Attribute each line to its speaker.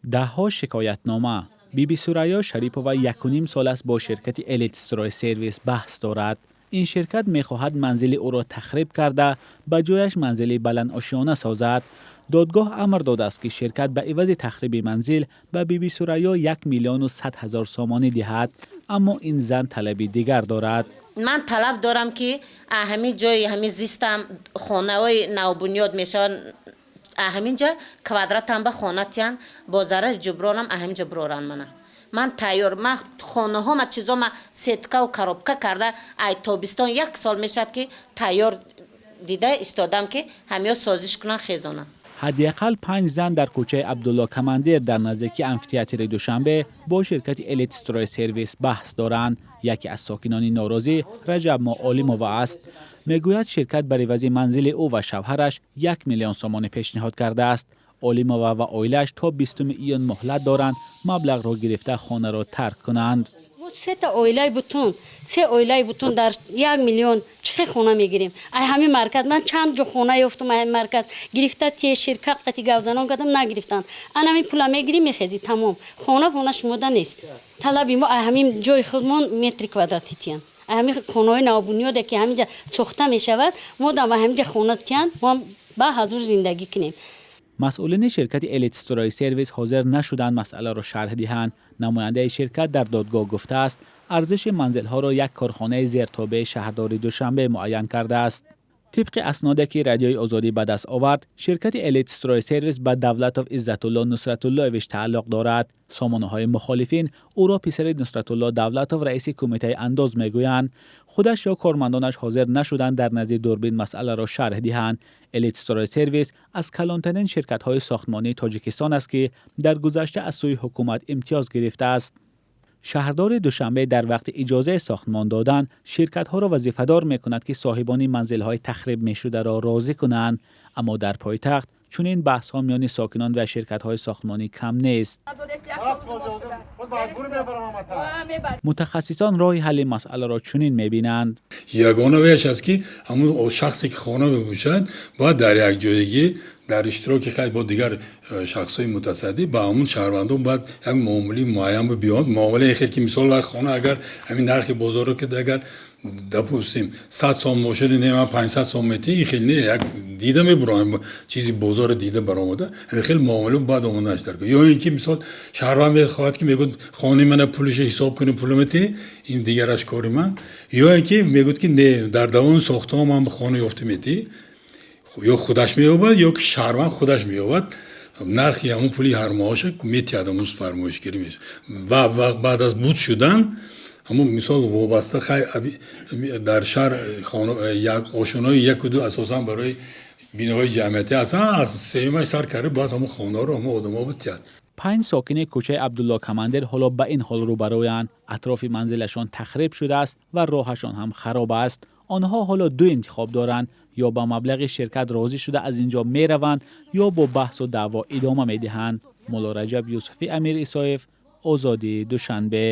Speaker 1: Даҳҳо шикоятнома. Биби Сурайё Шарипова 1,5 сол аст бо ширкати Элитстрой Сервис баҳс дорад. Ин ширкат мехоҳад манзили ӯро тахриб карда, ба ҷояш манзили баландошёна созад. Додгоҳ амр додааст, ки ширкат ба ивази тахриби манзил ба Биби Сурайё 1 миллиону 100 ҳазор сомонӣ диҳад. Аммо ин зан талаби дигар дорад.
Speaker 2: Ман талаб дорам, ки ҳамин ҷои ҳамин зистам хонаҳои навбунёд мешаванд, ҳамин ҷа квадратам ба хона тиян, бо зарари ҷубронам ҳамин ҷа бироранд мана. Ман тайёр, ман хонаҳома, чизома сеткаву коробка карда, ай тобистон як сол мешавад, ки тайёр дида истодам, ки ҳамиё созиш кунанд, хезонанд.
Speaker 1: Ҳадди ақал панҷ зан дар кӯчаи Абдулло Командир дар наздикии амфитеатри Душанбе бо ширкати Элитстрой Сервис баҳс доранд. Яке аз сокинони норозӣ Раҷабмо Олимова аст. Мегӯяд, ширкат бар ивази манзили ӯ ва шавҳараш 1 миллион сомонӣ пешниҳод кардааст. Олимова ва оилааш то 20 июн муҳлат доранд, маблағро гирифта, хонаро тарк кунанд.
Speaker 3: Сета оилаи бутун, се оилаи бутун дар 1 миллион чӣ хел хона мегирем? Ай ҳамин марказ ман чанд ҷо хона ёфтум. Ай ҳамин марказ гирифта, те ширкат қати гавзанон кардам, нагирифтанд. Ан ҳамин пула мегирим, мехезӣ, тамом, хона шумода нест. Талаби мо ай ҳамин ҷои худмон метри квадрати тиян. Ай ҳамин хонаҳои навбунёде, ки ҳаминҷа сохта мешавад, мо дам ҳаминҷа хона тиян, мо ба ҳазур зиндагӣ кунем.
Speaker 1: Масъулини ширкати Элитстрой Сервис ҳозир нашуданд масъаларо шарҳ диҳанд. Намояндаи ширкат дар додгоҳ гуфтааст, арзиши манзилҳоро як корхонаи зертобеи шаҳрдори Душанбе муайян кардааст. Тибқи асноде, ки Радиои Озодӣ ба даст овард, ширкати Элитстрой Сервис ба Давлатов Иззатулло Нусратуллоевич тааллуқ дорад. Сомонаҳои мухолифин ӯро писари Нусратулло Давлатов, раиси кумитаи андоз, мегӯянд. Худаш ё кормандонаш ҳозир нашуданд дар назди дурбин масъаларо шарҳ диҳанд. Элитстрой Сервис аз калонтарин ширкатҳои сохтмонии Тоҷикистон аст, ки дар гузашта аз сӯи ҳукумат имтиёз гирифтааст. Шаҳрдори Душанбе дар вақти иҷозаи сохтмон додан ширкатҳоро вазифадор мекунад, ки соҳибони манзилҳои тахриб мешударо розӣ кунанд. Аммо дар пойтахт чунин баҳсҳо миёни сокинон ва ширкатҳои сохтмонӣ кам нест. Мутахассисон роҳи ҳалли масъаларо чунин мебинанд.
Speaker 4: Ягона веш аст, ки ҳамун шахсе, ки хона мебошад, бояд дар якҷоягӣ, дар иштироки хай бо дигар шахсҳои мутасаддӣ ба ҳамун шаҳрвандон бояд як муомилаи муайян биёд. Муомилаи хел, ки мисол, хона агар ҳамин нархи бозорро, ки агар, допустим, 100 сом бошад, не, ман 500 сом метиҳ, ин хел не, як дида мебурам, чизи бозорро дида баромада, ҳамин хел муомила бояд омоданаш дар. Ё ин ки, мисол, шаҳрванд мехоҳад, ки мегӯяд, хонаи мана пулиша ҳисоб кунӣ, пула метиҳ, ин дигараш кори ман. Ё ин ки мегӯяд, ки не, дар давоми сохтмон ман хона ёфта метиҳ. Ё худаш меёбад, ё ки шаҳрванд худаш меёбад, нархи ҳамун пули ҳармоҳаша метиҳад, ҳамун фармоишгирӣ мешавад ва баъд аз буд шудан ҳамун, мисол, вобаста хай дар шаҳр ошонаҳои яку ду асосан барои биноҳои ҷамъиятӣ ҳастанд, аз сеюмаш сар карда бояд ҳамун хонаҳоро ҳамун одамҳо битиҳад.
Speaker 1: Панҷ сокини кӯчаи Абдулло Командир ҳоло ба ин ҳол рӯбарӯянд. Атрофи манзилашон тахриб шудааст ва роҳашон ҳам хароб аст. Онҳо ҳоло ду интихоб доранд: ё ба маблағи ширкат розӣ шуда, аз ин ҷо мераванд, ё бо баҳсу даъво идома медиҳанд. Мулло Раҷаб Юсуфӣ, Амир Исоев, Озодӣ, Душанбе.